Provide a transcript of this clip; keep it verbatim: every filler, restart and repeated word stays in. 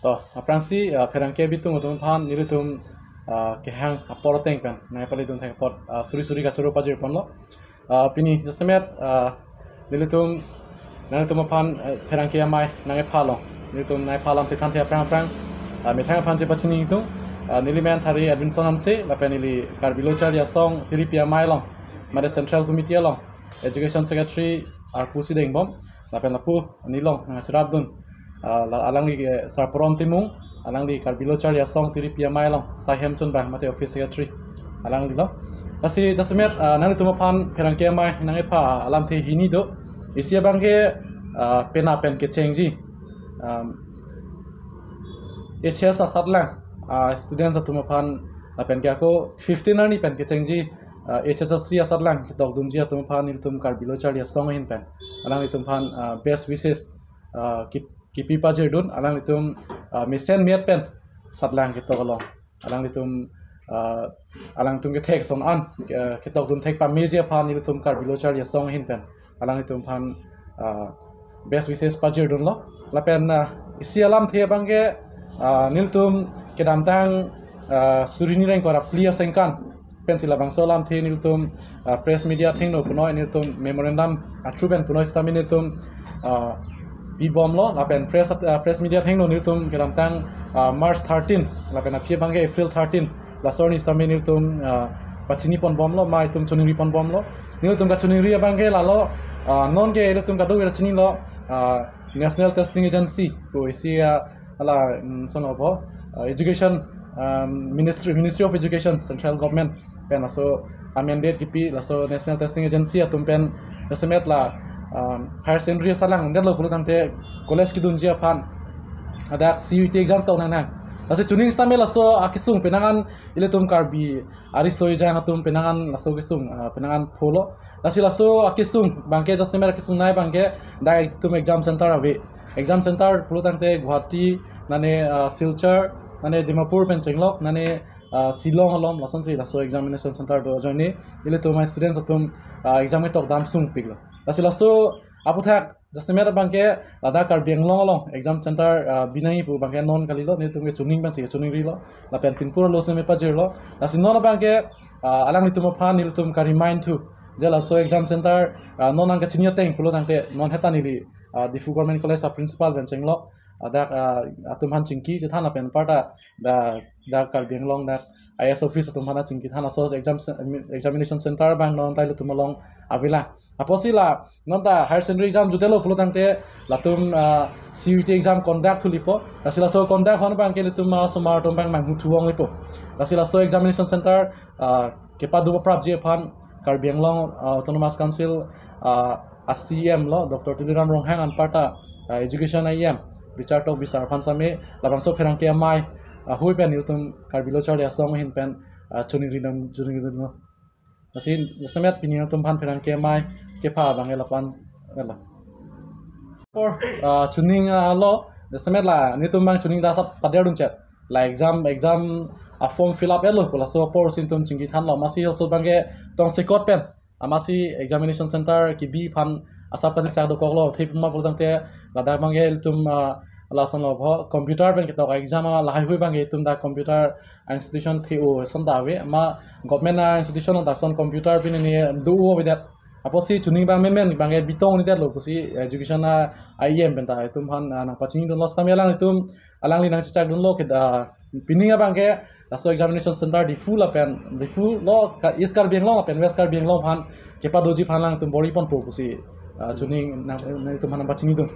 To, aphrangsi, ah, pherangke bitung atum aphan nelitum, ah, kehang apor ateng pen nangpaledun thek apot, ah, suri suri kachoro pajir ponlo. Ah, pini jasemet, ah, nelitum, nanglitum aphan, ah, pherangke amei nangkepha along, nelitum nangkepha alamthe thanthe aphrang aphrang, ah, methang aphan chepachini tung, ah, neli men Thari Edwinson Hanse, lapen neli Karbi Lo Charli Asong Tiripi Amei along, mate Central Committee along Education Secretary arpu si dengbom, lapen lapu nelilong nangcherapdun, ah, la-, alangli ke Sar Porom Timung, alangli Karbi Lo Charli Asong Tiripi Amei along saihem chunbang mate office secretary alanglilo. Lasi jasemet, ah, nanglitum aphan pherangke amei nangkepha alamthe hini do. Isi abangke, ah, penap pen kechengji, um, H S asatlang, ah, students atum aphan, lapen ke ako fifteen arni pen kechengji, ah, H S L C asatlang ketokdunji atum aphan nelitum Karbi Lo Charli Asong ahin pen alanglitum aphan, ah, best wishes, ah, kip-, kipi pajirdun, alanglitum, ah, mesen miat pen satlang ketok along alanglitum, ah, alangtum kethek ason an, ah, ketokdun thek pameji aphan nelitum Karbi Lo Charli Asong ahin pen alanglitum aphan, ah, best wishes pajirdunlo. Lapen, ah, isi alamthe abangke, ah, nelitum kedamtang, ah, suri ni rengkor ra phli asengkan pensi labangso alamthe nelitum, ah, press media athengno punoi nelitum memorandum a-through pen punoi sitame nelitum, ah, pibomlo, lapen press, ah, press media athengno nelitum kedamtang, ah, March thirteen, lapen aphi abangke April thirteen, laso arni sitame nelitum, ah, pachini ponbomlo, ma itum choningri ponbomlo. Nelitum kachoningri abangke lalo, ah, non ke nelitum kadokave chinilo, ah, National Testing Agency pu isi, ah, hala, mm, sono po, ah, Education, um, Ministry, Ministry of Education, Central Government pen laso amended kipi, laso National Testing Agency atum pen jasemet la, um, higher secondary asatlang detlo pulo tangte college kedunji aphan ladak C U E T exam tok nangnang. Lasi chuning sitame laso akesung penang an ilitum Karbi ariso ejang atum penang an laso kesung, ah, penang an pholo. Lasi laso akesung abangke jasemet akesung nei abangke dak itum exam center ave. Exam center pulo tangte Guwahati, nane, ah, Silchar, nane Dimapur pen chenglok, nane, ah, Shillong along, lasonsi laso examination center do ajoine ilitum a-students atum, ah, exam ketok dam sungpiklo. Lasi laso aphuthak jasemet abangke ladak Karbi Anglong along exam center, ah, binai pu abangke non kalilo, nelitum ke chuning pensi chuningrilo, lapen pinpur lo seme pajirlo. Lasi non abangke, ah, alanglitum aphan nelitum ka-remind thu, je laso exam center, ah, non nangkachini ateng pulo tangte non heta neli, ah, Diphu Government College a-principal pen chenglok, ah, dak, ah, atum aphan chingki chethan lapen aparta dak, dak Karbi Anglong dak I A S office atum aphan chingki than laso exam ce-, examination center abang non ta ilitum along avelang. Apotsi la non ta higher secondary exam jutelo pulo tangte latum, ah, C U E T exam conduct thulipo. Lasi laso conduct hon abangke ilitum, ah, osomar atum abang manghu thuvong lipo. Lasi laso examination center, ah, kepado prapji aphan Karbi Anglong, ah, Autonomous Council, ah, a-C E M lo, Doctor Tuliram Ronghang anparta, ah, Education a-E M Richard Tokbi sir aphan same labangso pherangke amei, ah, hui pen ilitum Karbi Lo Charli Asong ahin pen, ah, choningri dam, choningri dam lo. Lasi jasemet pini atum aphan pherangke amei kepha abangke lapu-an lo. Apor, ah, chuning, ah, lo, jasemet la nelitum abang chuning dak asap paderdun chet. La exam, exam a-form fill up etlo pu laso apor si nelitum chingki thanlo, amatsi laso abangke tongsekot pen amatsi examination center kebi aphan asap kachingsak dokoklo, thepima pulo tangte ladak abangke ilitum, ah, lason lo ho, computer pen ketok exam, ah, lahai hui abangke itum dak computer institution the-o ason ta ave, ma government a-institution along ta ason computer pine ne do-o avedet. Apotsi chuning abang menmen abangke bitong unidetlo pusi education a-E M pen ta itum aphan, ah, nangpachinidunlo sitame alanglitum, alangli nangchechakdunlo ke, ah, pining abangke laso examination center Diphu lapen Diphu lo ka East Karbi Anglong lapen West Karbi Anglong aphan kepadoji aphan alangtum bor-i ponpo pusi, ah, chuning nang, nangtum aphan nangpachinidun.